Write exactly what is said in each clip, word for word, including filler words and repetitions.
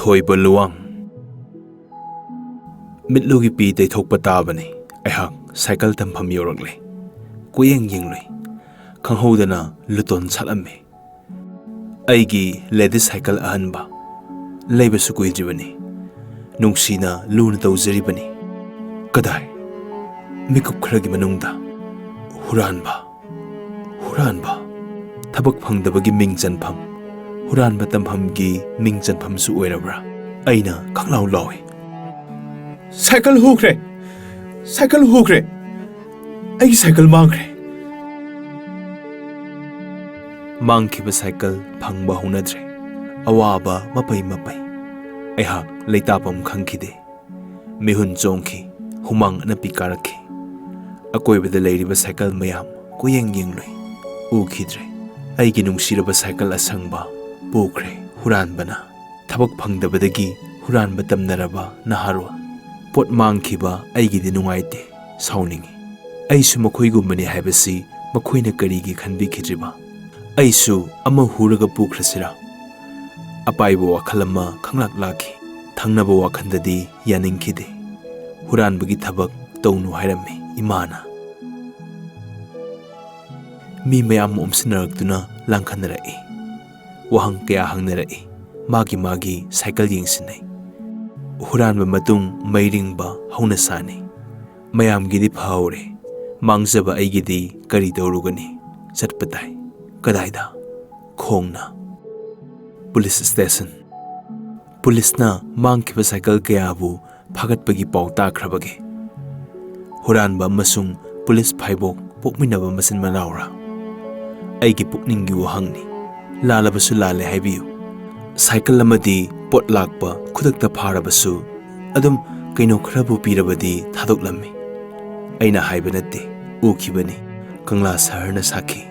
ꯊꯣꯏꯕ ꯂꯨꯋꯥꯡ꯫ ꯃꯤꯠꯂꯨꯒꯤ ꯄꯤ ꯇꯩꯊꯣꯛꯄ ꯇꯥꯕꯅꯤ꯫ ꯑꯩꯍꯥꯛ ꯁꯥꯏꯀꯜ ꯇꯝꯐꯝ ꯌꯧꯔꯛꯂꯦ꯫ ꯀꯣꯏꯌꯦꯡ ꯌꯦꯡꯂꯨꯏ꯫ ꯈꯪꯍꯧꯗꯅ ꯂꯨꯇꯣꯟ ꯁꯥꯠꯂꯝꯃꯤ꯫ ꯑꯩꯒꯤ ꯂꯦꯗꯤꯁ ꯁꯥꯏꯀꯜ ꯑꯍꯟꯕ꯫ ꯂꯩꯕꯁꯨ ꯀꯨꯏꯗ꯭ꯔꯤꯕꯅꯤ꯫ ꯅꯨꯡꯁꯤꯅ ꯂꯨꯅ ꯇꯧꯖꯔꯤꯕꯅꯤ꯫ ꯀꯗꯥꯏ? ꯃꯤꯀꯨꯞ ꯈꯔꯒꯤ ꯃꯅꯨꯡꯗ꯫ ꯍꯨꯔꯥꯟꯕ꯫ ꯍꯨꯔꯥꯟꯕ꯫ ꯊꯕꯛ ꯐꯪꯗꯕꯒꯤ ꯃꯤꯡ ꯆꯟꯐꯝ꯫ ꯍꯨꯔꯥꯟꯕ ꯇꯝꯐꯝꯒꯤ ꯃꯤꯡ ꯆꯟꯐꯝꯁꯨ ꯑꯣꯏꯔꯕ꯭ꯔꯥ? ꯑꯩꯅ ꯈꯪꯂꯥꯎ ꯂꯥꯎꯏ꯫ "ꯁꯥꯏꯀꯜ ꯍꯨꯈ꯭ꯔꯦ! ꯁꯥꯏꯀꯜ ꯍꯨꯈ꯭ꯔꯦ! ꯑꯩꯒꯤ ꯁꯥꯏꯀꯜ ꯃꯥꯡꯈ꯭ꯔꯦ!" ꯃꯥꯡꯈꯤꯕ ꯁꯥꯏꯀꯜ ꯐꯪꯕ ꯍꯧꯅꯗ꯭ꯔꯦ꯫ ꯑꯋꯥꯕ ꯃꯄꯩ ꯃꯄꯩ꯫ ꯑꯩꯍꯥꯛ ꯂꯩꯇꯥꯐꯝ ꯈꯪꯈꯤꯗꯦ꯫ ꯃꯤꯍꯨꯟ ꯆꯣꯡꯈꯤ꯫ ꯍꯨꯃꯥꯡ ꯑꯅꯞꯄꯤ ꯀꯥꯔꯛꯈꯤ꯫ ꯑꯀꯣꯏꯕꯗ ꯂꯩꯔꯤꯕ ꯁꯥꯏꯀꯜ ꯃꯌꯥꯝ ꯀꯣꯏꯌꯦꯡ ꯌꯦꯡꯂꯨꯏ꯫ ꯎꯈꯤꯗ꯭ꯔꯦ꯫ ꯑꯩꯒꯤ ꯅꯨꯡꯁꯤꯔꯕ ꯁꯥꯏꯀꯜ ꯑꯁꯪꯕ ꯄꯨꯈ꯭ꯔꯦ ꯍꯨꯔꯥꯟꯕꯅ꯫ ꯊꯕꯛ ꯐꯪꯗꯕꯗꯒꯤ ꯍꯨꯔꯥꯟꯕ ꯇꯝꯅꯔꯕ ꯅꯍꯥꯔꯣꯜ꯫ ꯄꯣꯠ ꯃꯥꯡꯈꯤꯕ ꯑꯩꯒꯤꯗꯤ ꯅꯨꯡꯉꯥꯏꯇꯦ, ꯁꯥꯎꯅꯤꯡꯏ꯫ ꯑꯩꯁꯨ ꯃꯈꯣꯏꯒꯨꯝꯕꯅꯤ ꯍꯥꯏꯕꯁꯤ ꯃꯈꯣꯏꯅ ꯀꯔꯤꯒꯤ ꯈꯟꯕꯤꯈꯤꯗ꯭ꯔꯤꯕ? ꯑꯩꯁꯨ ꯑꯃ ꯍꯨꯔꯒ ꯄꯨꯈ꯭ꯔꯁꯤꯔꯥ? ꯑꯄꯥꯏꯕ ꯋꯥꯈꯜ ꯑꯃ ꯈꯪꯂꯥꯛ ꯂꯥꯛꯈꯤ꯫ ꯊꯪꯅꯕ ꯋꯥꯈꯜꯗꯗꯤ ꯌꯥꯅꯤꯡꯈꯤꯗꯦ꯫ ꯍꯨꯔꯥꯟꯕꯒꯤ ꯊꯕꯛ ꯇꯧꯅꯨ ꯍꯥꯏꯔꯝꯃꯤ ꯏꯃꯥꯅ꯫ ꯃꯤ ꯃꯌꯥꯝ ꯑꯣꯝꯁꯤꯟꯅꯔꯛꯇꯨꯅ ꯂꯥꯡꯈꯠꯅꯔꯛꯏ꯫ ꯋꯥꯍꯪ ꯀꯌꯥ ꯍꯪꯅꯔꯛꯏ꯫ ꯃꯥꯒꯤ ꯃꯥꯒꯤ ꯁꯥꯏꯀꯜ ꯌꯦꯡꯁꯤꯟꯅꯩ꯫ ꯍꯨꯔꯥꯟꯕ ꯃꯇꯨꯡ ꯃꯩꯔꯤꯡꯕ ꯍꯧꯅ ꯁꯥꯅꯤ꯫ ꯃꯌꯥꯝꯒꯤꯗꯤ ꯐꯍꯧꯔꯦ꯫ ꯃꯥꯡꯖꯕ ꯑꯩꯒꯤꯗꯤ ꯀꯔꯤ ꯇꯧꯔꯨꯒꯅꯤ? ꯆꯠꯄ ꯇꯥꯏ꯫ ꯀꯗꯥꯏꯗ? ꯈꯣꯡꯅ꯫ Police station. ꯄꯨꯂꯤꯁꯅ ꯃꯥꯡꯈꯤꯕ ꯁꯥꯏꯀꯜ ꯀꯌꯥꯕꯨ ꯐꯥꯒꯠꯄꯒꯤ ꯄꯥꯎ ꯇꯥꯈ꯭ꯔꯕꯒꯦ? ꯍꯨꯔꯥꯟꯕ ꯑꯃꯁꯨꯡ ꯄꯨꯂꯤꯁ ꯐꯥꯏꯕꯣꯛ ꯄꯣꯛꯃꯤꯟꯅꯕ ꯃꯆꯤꯟ ꯃꯅꯥꯎꯔꯥ? ꯑꯩꯒꯤ ꯄꯨꯛꯅꯤꯡꯒꯤ ꯋꯥꯍꯪꯅꯤ꯫ ꯂꯥꯜꯂꯕꯁꯨ ꯂꯥꯜꯂꯦ ꯍꯥꯏꯕꯤꯌꯨ꯫ ꯁꯥꯏꯀꯜ ꯑꯃꯗꯤ ꯄꯣꯠ ꯂꯥꯛꯄ ꯈꯨꯗꯛꯇ ꯐꯥꯔꯕꯁꯨ ꯑꯗꯨꯝ ꯀꯩꯅꯣ ꯈꯔꯕꯨ ꯄꯤꯔꯕꯗꯤ ꯊꯥꯗꯣꯛꯂꯝꯃꯤ꯫ ꯑꯩꯅ ꯍꯥꯏꯕ ꯅꯠꯇꯦ, ꯎꯈꯤꯕꯅꯤ꯫ ꯀꯪꯂꯥ ꯁꯍꯔꯅ ꯁꯥꯈꯤ꯫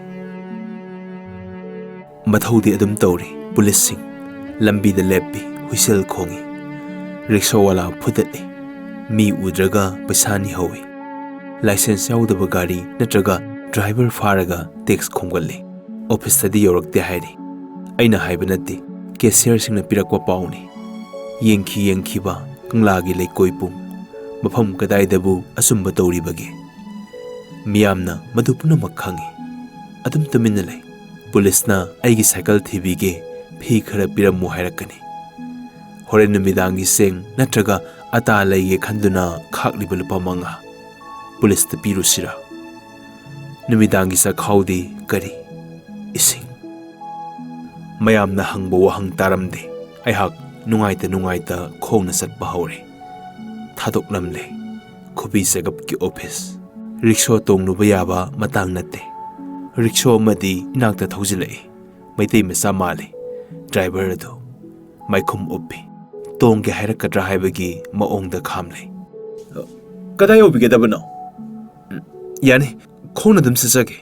ꯃꯊꯧꯗꯤ ꯑꯗꯨꯝ ꯇꯧꯔꯤ ꯄꯨꯂꯤꯁꯁꯤꯡ꯫ ꯂꯝꯕꯤꯗ ꯂꯦꯞꯄꯤ, ꯍꯨꯏꯁꯦꯜ ꯈꯣꯡꯏ꯫ ꯔꯤꯛꯁꯥꯋꯥꯂꯥ ꯐꯨꯗꯠꯂꯤ꯫ ꯃꯤ ꯎꯗ꯭ꯔꯒ ꯄꯩꯁꯥ ꯅꯤꯍꯧꯏ꯫ ꯂꯥꯏꯁꯦꯟꯁ ꯌꯥꯎꯗꯕ ꯒꯥꯔꯤ ꯅꯠꯇ꯭ꯔꯒ ꯗ꯭ꯔꯥꯏꯚꯔ ꯐꯥꯔꯒ ꯇꯦꯛꯁ ꯈꯣꯝꯒꯠꯂꯤ꯫ ꯑꯣꯐꯤꯁꯇꯗꯤ ꯌꯧꯔꯛꯇꯦ ꯍꯥꯏꯔꯤ꯫ ꯑꯩꯅ ꯍꯥꯏꯕ ꯅꯠꯇꯦ, ꯀꯦꯁꯤꯌꯔꯁꯤꯡꯅ ꯄꯤꯔꯛꯄ ꯄꯥꯎꯅꯤ꯫ ꯌꯦꯡꯈꯤ ꯌꯦꯡꯈꯤꯕ ꯀꯪꯂꯥꯒꯤ ꯂꯩꯀꯣꯏ ꯄꯨꯝ, ꯃꯐꯝ ꯀꯗꯥꯏꯗꯕꯨ ꯑꯆꯨꯝꯕ ꯇꯧꯔꯤꯕꯒꯦ? ꯃꯤꯌꯥꯝꯅ ꯃꯗꯨ ꯄꯨꯝꯅꯃꯛ ꯈꯪꯏ꯫ ꯑꯗꯨꯝ ꯇꯨꯃꯤꯟꯅ ꯂꯩ꯫ ꯄꯨꯂꯤꯁꯅ "ꯑꯩꯒꯤ ꯁꯥꯏꯀꯜ ꯊꯤꯕꯤꯒꯦ, ꯐꯤ ꯈꯔ ꯄꯤꯔꯝꯃꯨ" ꯍꯥꯏꯔꯛꯀꯅꯤ꯫ ꯍꯣꯔꯦꯟ ꯅꯨꯃꯤꯗꯥꯡꯒꯤ ꯆꯦꯡ ꯅꯠꯇ꯭ꯔꯒ ꯑꯇꯥ ꯂꯩꯒꯦ ꯈꯟꯗꯨꯅ ꯈꯥꯛꯂꯤꯕ ꯂꯨꯄꯥ ꯃꯉꯥ꯫ ꯄꯨꯂꯤꯁꯇ ꯄꯤꯔꯨꯁꯤꯔꯥ? ꯅꯨꯃꯤꯗꯥꯡꯒꯤ ꯆꯥꯛꯈꯥꯎꯗꯤ ꯀꯔꯤ? ꯏꯁꯤꯡ꯫ ꯃꯌꯥꯝꯅ ꯍꯪꯕ ꯋꯥꯍꯪ ꯇꯥꯔꯝꯗꯦ꯫ ꯑꯩꯍꯥꯛ ꯅꯨꯡꯉꯥꯏꯇ ꯅꯨꯡꯉꯥꯏꯇ ꯈꯣꯡꯅ ꯆꯠꯄ ꯍꯧꯔꯦ꯫ ꯊꯥꯗꯣꯛꯂꯝꯂꯦ꯫ ꯈꯨꯕꯤ ꯆꯒꯞꯀꯤ ꯑꯣꯐꯤꯁ꯫ ꯔꯤꯛꯁꯣ ꯇꯣꯡꯂꯨꯕ ꯌꯥꯕ ꯃꯇꯥꯡ ꯅꯠꯇꯦ꯫ ꯔꯤꯛꯁꯣ ꯑꯃꯗꯤ ꯏꯅꯥꯛꯇ ꯊꯧꯖꯤꯜꯂꯛꯏ꯫ ꯃꯩꯇꯩ ꯃꯆꯥ ꯃꯥꯜꯂꯤ꯫ ꯗ꯭ꯔꯥꯏꯚꯔ ꯑꯗꯨ ꯃꯥꯏꯈꯨꯝ ꯎꯞꯄꯤ꯫ ꯇꯣꯡꯒꯦ ꯍꯥꯏꯔꯛꯀꯗ꯭ꯔꯥ ꯍꯥꯏꯕꯒꯤ ꯃꯑꯣꯡꯗ ꯈꯥꯝꯂꯩ꯫ "ꯀꯗꯥꯏ ꯌꯧꯕꯤꯒꯗꯕꯅꯣ?" "ꯎꯝ, ꯌꯥꯅꯤ, ꯈꯣꯡꯅ ꯑꯗꯨꯝ ꯆꯠꯆꯒꯦ꯫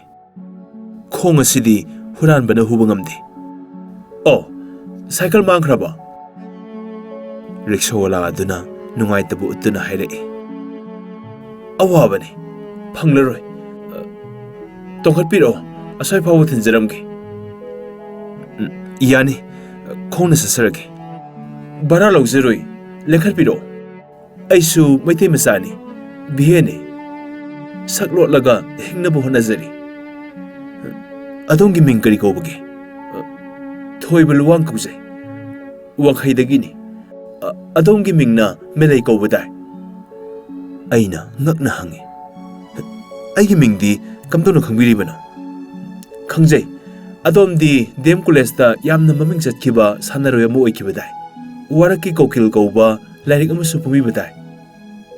ꯈꯣꯡ ꯑꯁꯤꯗꯤ ꯍꯨꯔꯥꯟꯕꯅ ꯍꯨꯕ ꯉꯝꯗꯦ꯫ ꯑꯣ, ꯁꯥꯏꯀꯜ ꯃꯥꯡꯈ꯭ꯔꯕ?" ꯔꯤꯛꯁꯣꯋꯥꯂꯥ ꯑꯗꯨꯅ ꯅꯨꯡꯉꯥꯏꯇꯕ ꯎꯠꯇꯨꯅ ꯍꯥꯏꯔꯛꯏ꯫ "ꯑꯋꯥꯕꯅꯤ, ꯐꯪꯂꯔꯣꯏ꯫ ꯇꯣꯡꯈꯠꯄꯤꯔꯛꯑꯣ, ꯑꯁ꯭ꯋꯥꯏ ꯐꯥꯎꯕ ꯊꯤꯟꯖꯔꯝꯒꯦ꯫" "ꯎꯝ, ꯌꯥꯅꯤ, ꯈꯣꯡꯅ ꯆꯠꯆꯔꯒꯦ꯫ ꯚꯔꯥ ꯂꯧꯖꯔꯣꯏ, ꯂꯦꯡꯈꯠꯄꯤꯔꯛꯑꯣ꯫ ꯑꯩꯁꯨ ꯃꯩꯇꯩ ꯃꯆꯥꯅꯤ, ꯚꯤꯍꯦꯅꯤ꯫ ꯁꯛ ꯂꯣꯠꯂꯒ ꯍꯤꯡꯅꯕ ꯍꯣꯠꯅꯖꯔꯤ꯫ ꯑꯗꯣꯝꯒꯤ ꯃꯤꯡ ꯀꯔꯤ ꯀꯧꯕꯒꯦ?" "ꯊꯣꯏꯕ ꯂꯨꯋꯥꯡ ꯀꯧꯖꯩ꯫ ꯋꯥꯡꯈꯩꯗꯒꯤꯅꯤ꯫ ꯑ-, ꯑꯗꯣꯝꯒꯤ ꯃꯤꯡꯅ ꯃꯦꯂꯩ ꯀꯧꯕꯗꯥꯏ?" ꯑꯩꯅ ꯉꯛꯅ ꯍꯪꯉꯤ꯫ "ꯑꯩꯒꯤ ꯃꯤꯡꯗꯤ ꯀꯝꯗꯧꯅ ꯈꯪꯕꯤꯔꯤꯕꯅꯣ?" "ꯈꯪꯖꯩ꯫ ꯑꯗꯣꯝꯗꯤ ꯗꯤ ꯑꯦꯝ ꯀꯣꯂꯦꯖꯇ ꯌꯥꯝꯅ ꯃꯃꯤꯡ ꯆꯠꯈꯤꯕ ꯁꯥꯟꯅꯔꯣꯏ ꯑꯃ ꯑꯣꯏꯈꯤꯕꯗꯥꯏ? ꯋꯥꯔꯛꯀꯤ ꯀꯣꯀꯤꯜ ꯀꯧꯕ ꯂꯥꯏꯔꯤꯛ ꯑꯃꯁꯨ ꯐꯣꯡꯕꯤꯕꯗꯥꯏ?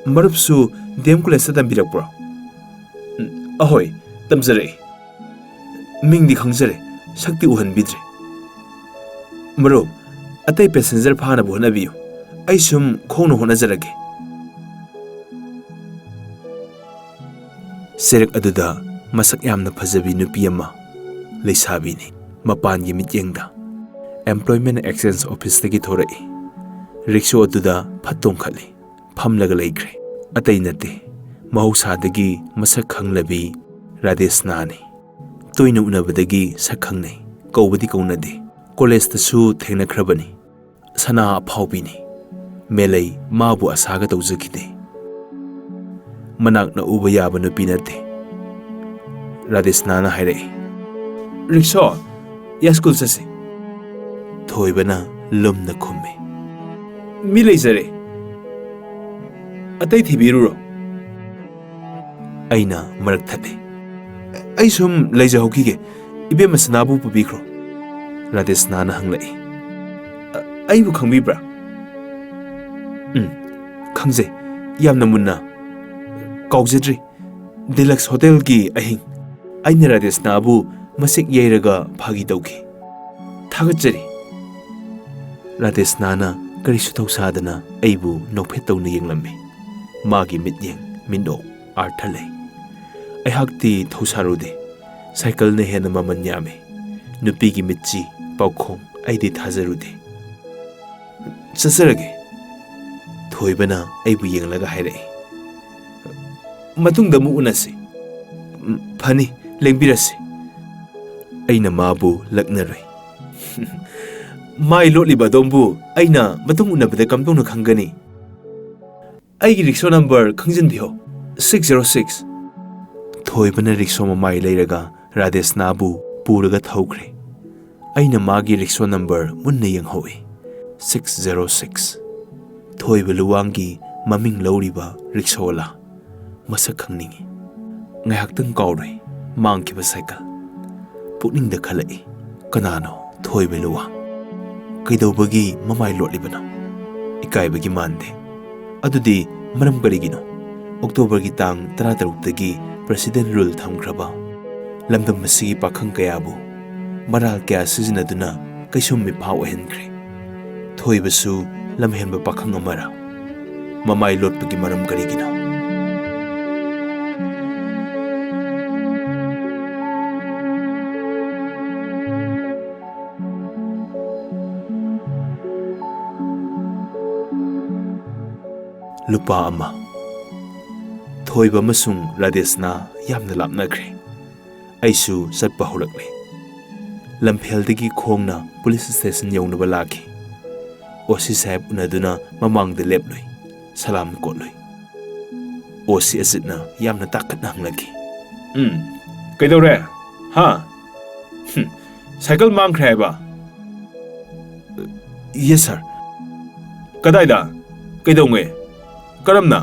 ꯃꯔꯨꯞꯁꯨ ꯗꯤ ꯑꯦꯝ ꯀꯣꯂꯦꯖꯇ ꯇꯝꯕꯤꯔꯛꯄ꯭ꯔꯣ?" "ꯎꯝ, ꯑꯍꯣꯏ, ꯇꯝꯖꯔꯛꯏ꯫ ꯃꯤꯡꯗꯤ ꯈꯪꯖꯔꯦ, ꯁꯛꯇꯤ ꯎꯍꯟꯕꯤꯗ꯭ꯔꯦ꯫ ꯃꯔꯨꯞ, ꯑꯇꯩ ꯄꯦꯁꯦꯟꯖꯔ ꯐꯥꯅꯕ ꯍꯣꯠꯅꯕꯤꯌꯨ꯫ ꯑꯩ ꯁꯨꯝ ꯈꯣꯡꯅ ꯍꯣꯠꯅꯖꯔꯒꯦ꯫" ꯆꯦꯔꯦꯛ ꯑꯗꯨꯗ ꯃꯁꯛ ꯌꯥꯝꯅ ꯐꯖꯕꯤ ꯅꯨꯄꯤ ꯑꯃ, ꯂꯩꯁꯥꯕꯤꯅꯤ꯫ ꯃꯄꯥꯟꯒꯤ ꯃꯤꯠꯌꯦꯡꯗ ꯑꯦꯝꯄ꯭ꯂꯣꯏꯃꯦꯟ ꯑꯦꯛꯁꯆꯦꯟꯖ ꯑꯣꯐꯤꯁꯇꯒꯤ ꯊꯣꯔꯛꯏ꯫ ꯔꯤꯛꯁꯣ ꯑꯗꯨꯗ ꯐꯠ ꯇꯣꯡꯈꯠꯂꯤ꯫ ꯐꯝꯂꯒ ꯂꯩꯈ꯭ꯔꯦ꯫ ꯑꯇꯩ ꯅꯠꯇꯦ, ꯃꯍꯧꯁꯥꯗꯒꯤ ꯃꯁꯛ ꯈꯪꯂꯕꯤ ꯔꯥꯙꯦꯁꯅꯥꯅꯤ꯫ ꯇꯣꯏꯅ ꯎꯅꯕꯗꯒꯤ ꯁꯛ ꯈꯪꯅꯩ꯫ ꯀꯧꯕꯗꯤ ꯀꯧꯅꯗꯦ꯫ ꯀꯣꯂꯦꯖꯇꯁꯨ ꯊꯦꯡꯅꯈ꯭ꯔꯕꯅꯤ꯫ ꯁꯅꯥ ꯑꯐꯥꯎꯕꯤꯅꯤ꯫ ꯃꯦꯂꯩ ꯃꯥꯕꯨ ꯑꯁꯥꯒ ꯇꯧꯖꯈꯤꯗꯦ꯫ ꯃꯅꯥꯛ ꯅꯛꯎꯕ ꯌꯥꯕ ꯅꯨꯄꯤ ꯅꯠꯇꯦ꯫ ꯔꯥꯙꯦꯁꯅꯥꯅ ꯍꯥꯏꯔꯛꯏ꯫ "ꯔꯤꯛꯁꯣ, ꯌꯥꯏꯁ꯭ꯀꯨꯜ ꯆꯠꯁꯤ꯫" ꯊꯣꯏꯕꯅ ꯂꯨꯝꯅ ꯈꯨꯝꯃꯤ꯫ "ꯃꯤ ꯂꯩꯖꯔꯦ, ꯑꯇꯩ ꯊꯤꯕꯤꯔꯨꯔꯣ꯫" ꯑꯩꯅ ꯃꯔꯛ ꯊꯠꯂꯦ꯫ "ꯑꯩ ꯁꯨꯝ ꯂꯩꯖꯍꯧꯈꯤꯒꯦ꯫ ꯏꯕꯦꯝꯃ ꯁꯅꯥꯕꯨ ꯄꯨꯕꯤꯈ꯭ꯔꯣ꯫" ꯔꯥꯙꯦꯁꯅꯥꯅ ꯍꯪꯂꯛꯏ꯫ "ꯑ-, ꯑꯩꯕꯨ ꯈꯪꯕꯤꯕ꯭ꯔꯥ?" "ꯎꯝ, ꯈꯪꯖꯩ꯫ ꯌꯥꯝꯅ ꯃꯨꯟꯅ꯫ ꯀꯥꯎꯖꯗ꯭ꯔꯤ꯫ ꯗꯤꯂꯛꯁ ꯍꯣꯇꯦꯜꯒꯤ ꯑꯍꯤꯡ꯫" ꯑꯩꯅ ꯔꯥꯙꯦꯁꯅꯥꯕꯨ ꯃꯁꯤꯛ ꯌꯩꯔꯒ ꯐꯥꯒꯤ ꯇꯧꯈꯤ꯫ "ꯊꯥꯒꯠꯆꯔꯤ꯫" ꯔꯥꯙꯦꯁꯅꯥꯅ ꯀꯔꯤꯁꯨ ꯊꯧꯁꯥꯗꯅ ꯑꯩꯕꯨ ꯅꯣꯛꯐꯦꯠ ꯇꯧꯅ ꯌꯦꯡꯂꯝꯃꯤ꯫ ꯃꯥꯒꯤ ꯃꯤꯠꯌꯦꯡ, ꯃꯤꯠꯅꯣꯛ ꯑꯥꯔꯊ ꯂꯩ꯫ ꯑꯩꯍꯥꯛꯇꯤ ꯊꯧꯁꯥꯔꯨꯗꯦ꯫ ꯁꯥꯏꯀꯜꯅ ꯍꯦꯟꯅ ꯃꯃꯜ ꯌꯥꯝꯃꯤ꯫ ꯅꯨꯄꯤꯒꯤ ꯃꯤꯠꯆꯤ, ꯄꯥꯎꯈꯣꯡ ꯑꯩꯗꯤ ꯊꯥꯖꯔꯨꯗꯦ꯫ "ꯆꯠꯆꯔꯒꯦ꯫" ꯊꯣꯏꯕꯅ ꯑꯩꯕꯨ ꯌꯦꯡꯂꯒ ꯍꯥꯏꯔꯛꯏ꯫ "ꯃꯇꯨꯡꯗ ꯑꯃꯨꯛ ꯎꯅꯁꯤ꯫" "ꯎꯝ, ꯐꯅꯤ, ꯂꯦꯡꯕꯤꯔꯁꯤ꯫" ꯑꯩꯅ ꯃꯥꯕꯨ ꯂꯛꯅꯔꯨꯏ꯫ "ꯃꯥꯏ ꯂꯣꯠꯂꯤꯕ ꯑꯗꯣꯝꯕꯨ ꯑꯩꯅ ꯃꯇꯨꯡ ꯎꯅꯕꯗ ꯀꯝꯗꯧꯅ ꯈꯪꯒꯅꯤ?" "ꯑꯩꯒꯤ ꯔꯤꯛꯁꯣ ꯅꯝꯕꯔ ꯈꯪꯖꯤꯟꯕꯤꯌꯣ, ꯁꯤꯛꯁ ꯖꯦꯔꯣ ꯁꯤꯛꯁ꯫" ꯊꯣꯏꯕꯅ ꯔꯤꯛꯁꯣ ꯃꯃꯥꯏ ꯂꯩꯔꯒ ꯔꯥꯙꯦꯁꯅꯥꯕꯨ ꯄꯨꯔꯒ ꯊꯧꯈ꯭ꯔꯦ꯫ ꯑꯩꯅ ꯃꯥꯒꯤ ꯔꯤꯛꯁꯣ ꯅꯝꯕꯔ ꯃꯨꯟꯅ ꯌꯦꯡꯍꯧꯏ, ꯁꯤꯛꯁ ꯖꯦꯔꯣ ꯁꯤꯛꯁ꯫ ꯊꯣꯏꯕ ꯂꯨꯋꯥꯡꯒꯤ ꯃꯃꯤꯡ ꯂꯧꯔꯤꯕ ꯔꯤꯛꯁꯣꯋꯥꯂꯥ꯫ ꯃꯁꯛ ꯈꯪꯅꯤꯡꯏ꯫ ꯉꯥꯏꯍꯥꯛꯇꯪ ꯀꯥꯎꯔꯨꯏ ꯃꯥꯡꯈꯤꯕ ꯁꯥꯏꯀꯜ꯫ ꯄꯨꯛꯅꯤꯡꯗ ꯈꯜꯂꯛꯏ, "ꯀꯅꯥꯅꯣ ꯊꯣꯏꯕ ꯂꯨꯋꯥꯡ? ꯀꯩꯗꯧꯕꯒꯤ ꯃꯃꯥꯏ ꯂꯣꯠꯂꯤꯕꯅꯣ? ꯏꯀꯥꯏꯕꯒꯤ ꯃꯥꯟꯗꯦ꯫ ꯑꯗꯨꯗꯤ ꯃꯔꯝ ꯀꯔꯤꯒꯤꯅꯣ?" ꯑꯣꯛꯇꯣꯕꯔꯒꯤ ꯇꯥꯡ ꯇꯔꯥꯇꯔꯨꯛꯇꯒꯤ ꯄ꯭ꯔꯦꯁꯤꯗꯦꯟ ꯔꯨꯜ ꯊꯝꯈ꯭ꯔꯕ ꯂꯝꯗꯝ ꯑꯁꯤꯒꯤ ꯄꯥꯈꯪ ꯀꯌꯥꯕꯨ ꯃꯔꯥꯜ ꯀꯌꯥ ꯁꯤꯖꯤꯟꯅꯗꯨꯅ ꯀꯩꯁꯨꯝ ꯃꯤꯐꯥ ꯑꯣꯏꯍꯟꯈ꯭ꯔꯦ꯫ ꯊꯣꯏꯕꯁꯨ ꯂꯝꯍꯦꯟꯕ ꯄꯥꯈꯪ ꯑꯃꯔ? ꯃꯃꯥꯏ ꯂꯣꯠꯄꯒꯤ ꯃꯔꯝ ꯀꯔꯤꯒꯤꯅꯣ? ꯂꯨꯄꯥ ꯑꯃ꯫ ꯊꯣꯏꯕ ꯑꯃꯁꯨꯡ ꯔꯥꯙꯦꯁꯅꯥ ꯌꯥꯝꯅ ꯂꯥꯞꯅꯈ꯭ꯔꯦ꯫ ꯑꯩꯁꯨ ꯆꯠꯄ ꯍꯧꯔꯛꯂꯦ꯫ ꯂꯝꯐꯦꯜꯗꯒꯤ ꯈꯣꯡꯅ ꯄꯨꯂꯤꯁ ꯁ꯭ꯇꯦꯁꯟ ꯌꯧꯅꯕ ꯂꯥꯛꯈꯤ꯫ ꯑꯣ ꯁꯤ ꯁꯥꯍꯦꯕ ꯎꯅꯗꯨꯅ ꯃꯃꯥꯡꯗ ꯂꯦꯞꯂꯨꯏ꯫ ꯁꯂꯥꯝ ꯀꯣꯠꯂꯨꯏ꯫ ꯑꯣ ꯁꯤ ꯑꯖꯤꯠꯅ ꯌꯥꯝꯅ ꯇꯥꯈꯠꯅ ꯍꯪꯂꯛꯈꯤ꯫ "ꯎꯝ, ꯀꯩꯗꯧꯔꯦ? ꯍꯥ? ꯍꯨꯝ, ꯁꯥꯏꯀꯜ ꯃꯥꯡꯈ꯭ꯔꯦ ꯍꯥꯏꯕ?" "ꯌꯦꯁ, ꯁꯥꯔ꯫" "ꯀꯗꯥꯏꯗ? ꯀꯩꯗꯧꯉꯩ? ꯀꯔꯝꯅ?"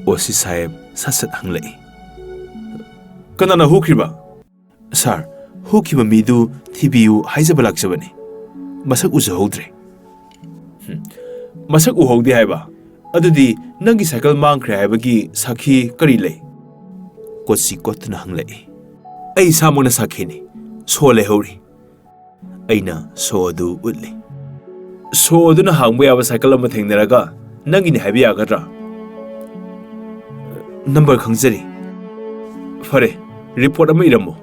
ꯑꯣ ꯁꯤ ꯁꯥꯍꯦꯕ ꯁꯠ ꯁꯠ ꯍꯪꯂꯛꯏ꯫ "ꯀꯅꯥꯅ ꯍꯨꯈ꯭ꯔꯤꯕ?" "ꯁꯥꯔ, ꯍꯨꯈꯤꯕ ꯃꯤꯗꯨ ꯊꯤꯕꯤꯌꯨ ꯍꯥꯏꯖꯕ ꯂꯥꯛꯆꯕꯅꯤ꯫ ꯃꯁꯛ ꯎꯖꯍꯧꯗ꯭ꯔꯦ꯫" "ꯍꯨꯝ, ꯃꯁꯛ ꯎꯍꯧꯗꯦ ꯍꯥꯏꯕ? ꯑꯗꯨꯗꯤ ꯅꯪꯒꯤ ꯁꯥꯏꯀꯜ ꯃꯥꯡꯈ꯭ꯔꯦ ꯍꯥꯏꯕꯒꯤ ꯁꯥꯈꯤ ꯀꯔꯤ ꯂꯩ?" ꯀꯣꯠꯁꯤ ꯀꯣꯠꯇꯨꯅ ꯍꯪꯂꯛꯏ꯫ "ꯑꯩ ꯏꯁꯥꯃꯛꯅ ꯁꯥꯈꯤꯅꯤ꯫ ꯁꯣ ꯂꯩꯍꯧꯔꯤ꯫" ꯑꯩꯅ ꯁꯣ ꯑꯗꯨ ꯎꯠꯂꯤ꯫ "ꯁꯣ ꯑꯗꯨꯅ ꯍꯥꯡꯕ ꯌꯥꯕ ꯁꯥꯏꯀꯜ ꯑꯃ ꯊꯦꯡꯅꯔꯒ ꯅꯪꯒꯤꯅꯤ ꯍꯥꯏꯕ ꯌꯥꯒꯗ꯭ꯔꯥ?" "ꯅꯝꯕꯔ ꯈꯪꯖꯔꯤ꯫" "ꯐꯔꯦ, ꯔꯤꯄꯣꯔꯠ ꯑꯃ ꯏꯔꯝꯃꯨ꯫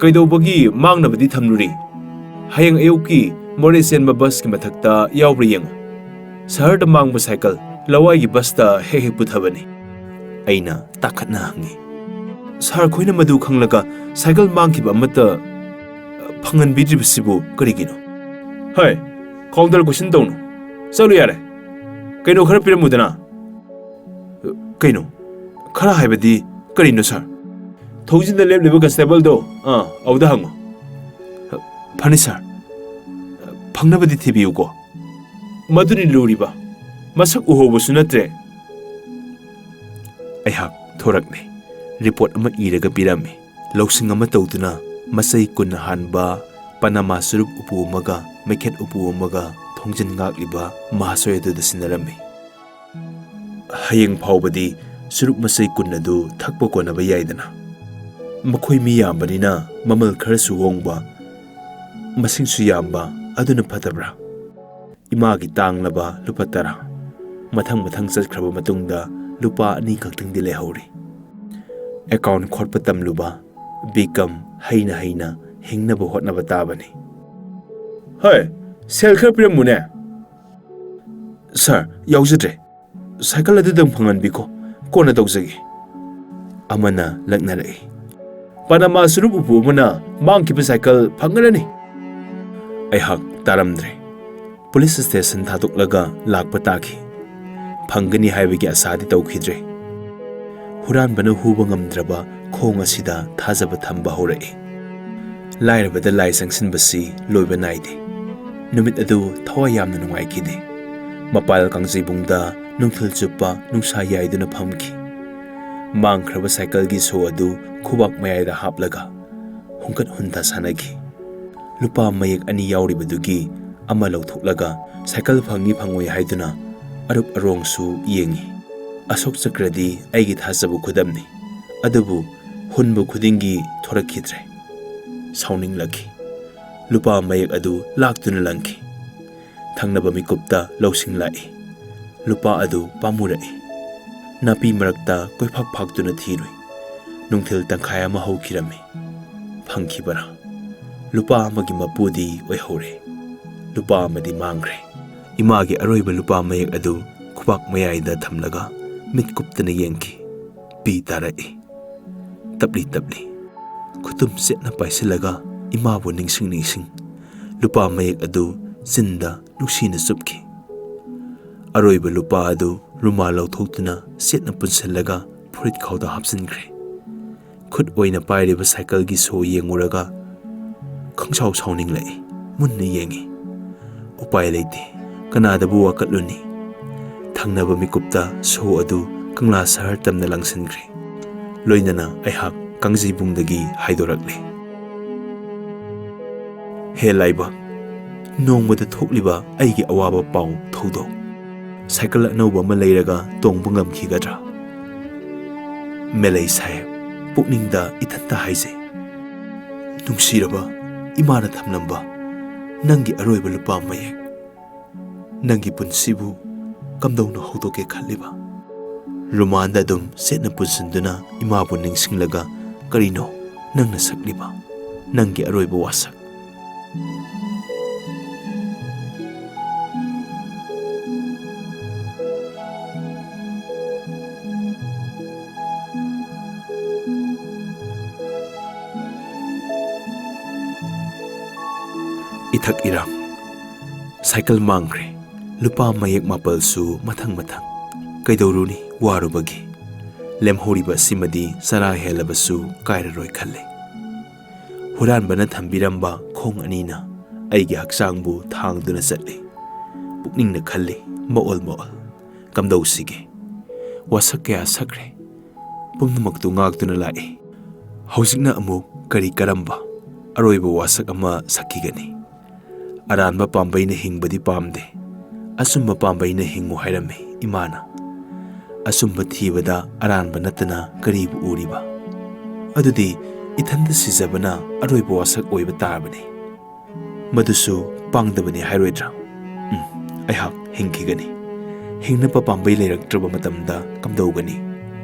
ꯀꯩꯗꯧꯕꯒꯤ ꯃꯥꯡꯅꯕꯗꯤ ꯊꯝꯂꯨꯔꯤ? ꯍꯌꯦꯡ ꯑꯌꯨꯛꯀꯤ ꯃꯣꯔꯦ ꯆꯦꯟꯕ ꯕꯁꯀꯤ ꯃꯊꯛꯇ ꯌꯥꯎꯕ꯭ꯔꯥ ꯌꯦꯡꯉꯨ꯫ ꯁꯍꯔꯗ ꯃꯥꯡꯕ ꯁꯥꯏꯀꯜ ꯂꯋꯥꯏꯒꯤ ꯕꯁꯇ ꯍꯦꯛ ꯍꯦꯛ ꯄꯨꯊꯕꯅꯤ꯫" ꯑꯩꯅ ꯇꯥꯈꯠꯅ ꯍꯪꯉꯤ꯫ "ꯁꯥꯔ ꯈꯣꯏꯅ ꯃꯗꯨ ꯈꯪꯂꯒ ꯁꯥꯏꯀꯜ ꯃꯥꯡꯈꯤꯕ ꯑꯃꯠꯇ ꯐꯪꯍꯟꯕꯤꯗ꯭ꯔꯤꯕꯁꯤꯕꯨ ꯀꯔꯤꯒꯤꯅꯣ?" "ꯍꯩ, ꯀꯥꯎꯟꯇꯔ ꯀꯣꯏꯁꯟ ꯇꯧꯅꯨ꯫ ꯆꯠꯂꯨ ꯌꯥꯔꯦ꯫ ꯀꯩꯅꯣ ꯈꯔ ꯄꯤꯔꯝꯃꯨꯗꯅ꯫" "ꯀꯩꯅꯣ? ꯈꯔ ꯍꯥꯏꯕꯗꯤ ꯀꯔꯤꯅꯣ, ꯁꯥꯔ?" "ꯊꯣꯡꯖꯤꯟꯗ ꯂꯦꯞꯂꯤꯕ ꯀꯟꯁꯇꯦꯕꯜꯗꯣ, ꯑꯥ, ꯑꯗꯨꯗ ꯍꯪꯉꯨ꯫" "ꯐꯅꯤ, ꯁꯥꯔ꯫ ꯐꯪꯅꯕꯗꯤ ꯊꯤꯕꯤꯌꯨꯀꯣ꯫" "ꯃꯗꯨꯅꯤ ꯂꯨꯔꯤꯕ꯫ ꯃꯁꯛ ꯎꯍꯧꯕꯁꯨ ꯅꯠꯇ꯭ꯔꯦ꯫" ꯑꯩꯍꯥꯛ ꯊꯣꯔꯛꯂꯦ꯫ ꯔꯤꯄꯣꯔꯠ ꯑꯃ ꯏꯔꯒ ꯄꯤꯔꯝꯃꯤ꯫ ꯂꯧꯁꯤꯡ ꯑꯃ ꯇꯧꯗꯨꯅ ꯃꯆꯩ ꯀꯨꯟꯅ ꯍꯥꯟꯕ ꯄꯅꯥꯃꯥ ꯆꯨꯔꯨꯞ ꯎꯄꯨ ꯑꯃꯒ ꯃꯩꯈꯦꯠ ꯎꯄꯨ ꯑꯃꯒ ꯊꯣꯡꯖꯤꯟ ꯉꯥꯛꯂꯤꯕ ꯃꯍꯥꯁꯣꯏ ꯑꯗꯨꯗ ꯁꯤꯟꯅꯔꯝꯃꯤ꯫ "ꯍꯌꯦꯡ ꯐꯥꯎꯕꯗꯤ ꯆꯨꯔꯨꯞ ꯃꯆꯩ ꯀꯨꯟ ꯑꯗꯨ ꯊꯛꯄ ꯀꯣꯟꯅꯕ ꯌꯥꯏꯗꯅ꯫ ꯃꯈꯣꯏ ꯃꯤ ꯌꯥꯝꯕꯅꯤꯅ ꯃꯃꯜ ꯈꯔꯁꯨ ꯍꯣꯡꯕ, ꯃꯁꯤꯡꯁꯨ ꯌꯥꯝꯕ, ꯑꯗꯨꯅ ꯐꯠꯇꯕ꯭ꯔꯥ? ꯏꯃꯥꯒꯤ ꯇꯥꯡꯂꯕ ꯂꯨꯄꯥ ꯇꯔꯥ꯫ ꯃꯊꯪ ꯃꯊꯪ ꯆꯠꯈ꯭ꯔꯕ ꯃꯇꯨꯡꯗ ꯂꯨꯄꯥ ꯑꯅꯤ ꯈꯛꯇꯪꯗꯤ ꯂꯩꯍꯧꯔꯤ꯫ ꯑꯦꯀꯥꯎꯟ ꯈꯣꯠꯄ ꯇꯝꯂꯨꯕ ꯕꯤꯀꯝ ꯍꯩꯅ ꯍꯩꯅ ꯍꯤꯡꯅꯕ ꯍꯣꯠꯅꯕ ꯇꯥꯕꯅꯤ꯫" "ꯍꯣꯏ, ꯁꯦꯜ ꯈꯔ ꯄꯤꯔꯝꯃꯨꯅꯦ꯫" "ꯁꯥꯔ, ꯌꯥꯎꯖꯗ꯭ꯔꯦ꯫ ꯁꯥꯏꯀꯜ ꯑꯗꯨꯗꯪ ꯐꯪꯍꯟꯕꯤꯈꯣ, ꯀꯣꯟꯅ ꯇꯧꯖꯒꯦ꯫" ꯑꯃꯅ ꯂꯛꯅꯔꯛꯏ꯫ "ꯄꯅꯥꯃꯥ ꯆꯨꯔꯨꯞ ꯎꯄꯨ ꯑꯃꯅ ꯃꯥꯡꯈꯤꯕ ꯁꯥꯏꯀꯜ ꯐꯪꯉꯔꯅꯤ꯫" ꯑꯩꯍꯥꯛ ꯇꯥꯔꯝꯗ꯭ꯔꯦ꯫ ꯄꯨꯂꯤꯁ ꯁ꯭ꯇꯦꯁꯟ ꯊꯥꯗꯣꯛꯂꯒ ꯂꯥꯛꯄ ꯇꯥꯈꯤ꯫ ꯐꯪꯒꯅꯤ ꯍꯥꯏꯕꯒꯤ ꯑꯁꯥꯗꯤ ꯇꯧꯈꯤꯗ꯭ꯔꯦ꯫ ꯍꯨꯔꯥꯟꯕꯅ ꯍꯨꯕ ꯉꯝꯗ꯭ꯔꯕ ꯈꯣꯡ ꯑꯁꯤꯗ ꯊꯥꯖꯕ ꯊꯝꯕ ꯍꯧꯔꯛꯏ꯫ ꯂꯥꯏꯔꯕꯗ ꯂꯥꯏ ꯆꯪꯁꯤꯟꯕꯁꯤ ꯂꯣꯏꯕ ꯅꯥꯏꯗꯦ꯫ ꯅꯨꯃꯤꯠ ꯑꯗꯨ ꯊꯋꯥꯏ ꯌꯥꯝꯅ ꯅꯨꯡꯉꯥꯏꯈꯤꯗꯦ꯫ ꯃꯄꯥꯜ ꯀꯥꯡꯖꯩꯕꯨꯡꯗ ꯅꯨꯡꯊꯤꯜ ꯆꯨꯞꯄ ꯅꯨꯡꯁꯥ ꯌꯥꯏꯗꯨꯅ ꯐꯝꯈꯤ꯫ ꯃꯥꯡꯈ꯭ꯔꯕ ꯁꯥꯏꯀꯜꯒꯤ ꯁꯣ ꯑꯗꯨ ꯈꯨꯕꯥꯛ ꯃꯌꯥꯏꯗ ꯍꯥꯞꯂꯒ ꯍꯨꯡꯀꯠ ꯍꯨꯟꯊ ꯁꯥꯟꯅꯈꯤ꯫ ꯂꯨꯄꯥ ꯃꯌꯦꯛ ꯑꯅꯤ ꯌꯥꯎꯔꯤꯕꯗꯨꯒꯤ ꯑꯃ ꯂꯧꯊꯣꯛꯂꯒ ꯁꯥꯏꯀꯜ ꯐꯪꯏ ꯐꯪꯉꯣꯏ ꯍꯥꯏꯗꯨꯅ ꯑꯔꯨꯞ ꯑꯔꯣꯡꯁꯨ ꯌꯦꯡꯏ꯫ ꯑꯁꯣꯛ ꯆꯀ꯭ꯔꯗꯤ ꯑꯩꯒꯤ ꯊꯥꯖꯕ ꯈꯨꯗꯝꯅꯤ, ꯑꯗꯨꯕꯨ ꯍꯨꯟꯕ ꯈꯨꯗꯤꯡꯒꯤ ꯊꯣꯔꯛꯈꯤꯗ꯭ꯔꯦ꯫ ꯁꯥꯎꯅꯤꯡꯂꯛꯈꯤ꯫ ꯂꯨꯄꯥ ꯃꯌꯦꯛ ꯑꯗꯨ ꯂꯥꯛꯇꯨꯅ ꯂꯪꯈꯤ꯫ ꯊꯪꯅꯕ ꯃꯤꯀꯨꯞꯇ ꯂꯧꯁꯤꯡ ꯂꯥꯛꯏ꯫ ꯂꯨꯄꯥ ꯑꯗꯨ ꯄꯥꯝꯃꯨꯔꯛꯏ꯫ ꯅꯥꯄꯤ ꯃꯔꯛꯇ ꯀꯣꯏꯐꯥꯛ ꯐꯥꯛꯇꯨꯅ ꯊꯤꯔꯨꯏ꯫ ꯅꯨꯡꯊꯤꯜ ꯇꯪꯈꯥꯏ ꯑꯃ ꯍꯧꯈꯤꯔꯝꯃꯤ꯫ ꯐꯪꯈꯤꯕꯔꯥ? ꯂꯨꯄꯥ ꯑꯃꯒꯤ ꯃꯄꯨꯗꯤ ꯑꯣꯏꯍꯧꯔꯦ꯫ ꯂꯨꯄꯥ ꯑꯃꯗꯤ ꯃꯥꯡꯈ꯭ꯔꯦ꯫ ꯏꯃꯥꯒꯤ ꯑꯔꯣꯏꯕ ꯂꯨꯄꯥ ꯃꯌꯦꯛ ꯑꯗꯨ ꯈꯨꯕꯥꯛ ꯃꯌꯥꯏꯗ ꯊꯝꯂꯒ ꯃꯤꯠ ꯀꯨꯞꯇꯅ ꯌꯦꯡꯈꯤ꯫ ꯄꯤ ꯇꯥꯔꯛꯏ꯫ ꯇꯞꯂꯤ ꯇꯞꯂꯤ꯫ ꯈꯨꯇꯨꯝ ꯆꯦꯠꯅ ꯄꯥꯏꯁꯤꯜꯂꯒ ꯏꯃꯥꯕꯨ ꯅꯤꯡꯁꯤꯡ ꯅꯤꯡꯁꯤꯡ ꯂꯨꯄꯥ ꯃꯌꯦꯛ ꯑꯗꯨ ꯆꯤꯟꯗ ꯅꯨꯡꯁꯤꯅ ꯆꯨꯞꯈꯤ꯫ ꯑꯔꯣꯏꯕ ꯂꯨꯄꯥ ꯑꯗꯨ ꯔꯨꯃꯥꯜ ꯂꯧꯊꯣꯛꯇꯨꯅ ꯆꯦꯠꯅ ꯄꯨꯟꯁꯤꯜꯂꯒ ꯐꯨꯔꯤꯠ ꯈꯥꯎꯗ ꯍꯥꯞꯆꯤꯟꯈ꯭ꯔꯦ꯫ ꯈꯨꯠ ꯑꯣꯏꯅ ꯄꯥꯏꯔꯤꯕ ꯁꯥꯏꯀꯜꯒꯤ ꯁꯣ ꯌꯦꯡꯉꯨꯔꯒ ꯈꯪꯁꯥꯎ ꯁꯥꯎꯅꯤꯡꯂꯛꯏ꯫ ꯃꯨꯟꯅ ꯌꯦꯡꯉꯤ꯫ ꯎꯄꯥꯏ ꯂꯩꯇꯦ꯫ ꯀꯅꯥꯗꯕꯨ ꯋꯥꯀꯠꯂꯨꯅꯤ? ꯊꯪꯅꯕ ꯃꯤꯀꯨꯞꯇ ꯁꯣ ꯑꯗꯨ ꯀꯪꯂꯥ ꯁꯍꯔ ꯇꯝꯅ ꯂꯪꯁꯤꯟꯈ꯭ꯔꯦ꯫ ꯂꯣꯏꯅꯅ ꯑꯩꯍꯥꯛ ꯀꯥꯡꯖꯩꯕꯨꯡꯗꯒꯤ ꯍꯥꯏꯗꯣꯔꯛꯂꯦ꯫ ꯍꯦ ꯂꯥꯏꯕꯛ, ꯅꯣꯡꯃꯗ ꯊꯣꯛꯂꯤꯕ ꯑꯩꯒꯤ ꯑꯋꯥꯕ ꯄꯥꯎ ꯊꯧꯗꯣꯛ꯫ ꯁꯥꯏꯀꯜ ꯑꯅꯧꯕ ꯑꯃ ꯂꯩꯔꯒ ꯇꯣꯡꯕ ꯉꯝꯈꯤꯒꯗ꯭ꯔꯥ? ꯃꯦꯂꯩ ꯁꯥꯍꯦꯕ, ꯄꯨꯛꯅꯤꯡꯗ ꯏꯊꯟꯇ ꯍꯥꯏꯖꯩ, ꯅꯨꯡꯁꯤꯔꯕ ꯏꯃꯥꯅ ꯊꯝꯂꯝꯕ ꯅꯪꯒꯤ ꯑꯔꯣꯏꯕ ꯂꯨꯄꯥ ꯃꯌꯦꯛ, ꯅꯪꯒꯤ ꯄꯨꯟꯁꯤꯕꯨ ꯀꯝꯗꯧꯅ ꯍꯧꯗꯣꯛꯀꯦ ꯈꯜꯂꯤꯕ? ꯔꯨꯃꯥꯟꯗ ꯑꯗꯨꯝ ꯆꯦꯠꯅ ꯄꯨꯟꯁꯤꯟꯗꯨꯅ ꯏꯃꯥꯕꯨ ꯅꯤꯡꯁꯤꯡꯂꯒ, ꯀꯔꯤꯅꯣ ꯅꯪꯅ ꯁꯛꯂꯤꯕ ꯅꯪꯒꯤ ꯑꯔꯣꯏꯕ ꯋꯥꯁꯛ? ꯏꯊꯛ ꯏꯔꯥꯡ꯫ ꯁꯥꯏꯀꯜ ꯃꯥꯡꯈ꯭ꯔꯦ꯫ ꯂꯨꯄꯥ ꯃꯌꯦꯛ ꯃꯥꯄꯜꯁꯨ ꯃꯊꯪ ꯃꯊꯪ꯫ ꯀꯩꯗꯧꯔꯨꯅꯤ, ꯋꯥꯔꯨꯕꯒꯤ꯫ ꯂꯦꯝꯍꯧꯔꯤꯕ ꯑꯁꯤꯃꯗꯤ ꯆꯔꯥ ꯍꯦꯜꯂꯕꯁꯨ ꯀꯥꯏꯔꯔꯣꯏ ꯈꯜꯂꯦ꯫ ꯍꯨꯔꯥꯟꯕꯅ ꯊꯝꯕꯤꯔꯝꯕ ꯈꯣꯡ ꯑꯅꯤꯅ ꯑꯩꯒꯤ ꯍꯛꯆꯥꯡꯕꯨ ꯊꯥꯡꯗꯨꯅ ꯆꯠꯂꯤ꯫ ꯄꯨꯛꯅꯤꯡꯅ ꯈꯜꯂꯤ, ꯃꯑꯣꯜ ꯃꯑꯣꯜ꯫ ꯀꯝꯗꯧꯁꯤꯒꯦ? ꯋꯥꯁꯛ ꯀꯌꯥ ꯁꯛꯈ꯭ꯔꯦ꯫ ꯄꯨꯝꯅꯃꯛꯇꯨ ꯉꯥꯛꯇꯨꯅ ꯂꯥꯛꯏ꯫ ꯍꯧꯖꯤꯛꯅ ꯑꯃꯨꯛ ꯀꯔꯤ ꯀꯔꯝꯕ ꯑꯔꯣꯏꯕ ꯋꯥꯁꯛ ꯑꯃ ꯁꯛꯈꯤꯒꯅꯤ? "ꯑꯔꯥꯟꯕ ꯄꯥꯝꯕꯩꯅ ꯍꯤꯡꯕꯗꯤ ꯄꯥꯝꯗꯦ, ꯑꯆꯨꯝꯕ ꯄꯥꯝꯕꯩꯅ ꯍꯤꯡꯉꯨ" ꯍꯥꯏꯔꯝꯃꯤ ꯏꯃꯥꯅ꯫ ꯑꯆꯨꯝꯕ ꯊꯤꯕꯗ ꯑꯔꯥꯟꯕ ꯅꯠꯇꯅ ꯀꯔꯤꯕꯨ ꯎꯔꯤꯕ? ꯑꯗꯨꯗꯤ ꯏꯊꯟꯇ ꯁꯤꯖꯕꯅ ꯑꯔꯣꯏꯕ ꯋꯥꯁꯛ ꯑꯣꯏꯕ ꯇꯥꯔꯕꯅꯤ꯫ ꯃꯗꯨꯁꯨ ꯄꯥꯡꯗꯕꯅꯤ ꯍꯥꯏꯔꯣꯏꯗ꯭ꯔꯥ? ꯎꯝ, ꯑꯩꯍꯥꯛ ꯍꯤꯡꯈꯤꯒꯅꯤ꯫ ꯍꯤꯡꯅꯕ ꯄꯥꯝꯕꯩ ꯂꯩꯔꯛꯇ꯭ꯔꯕ ꯃꯇꯝꯗ ꯀꯝꯗꯧꯒꯅꯤ?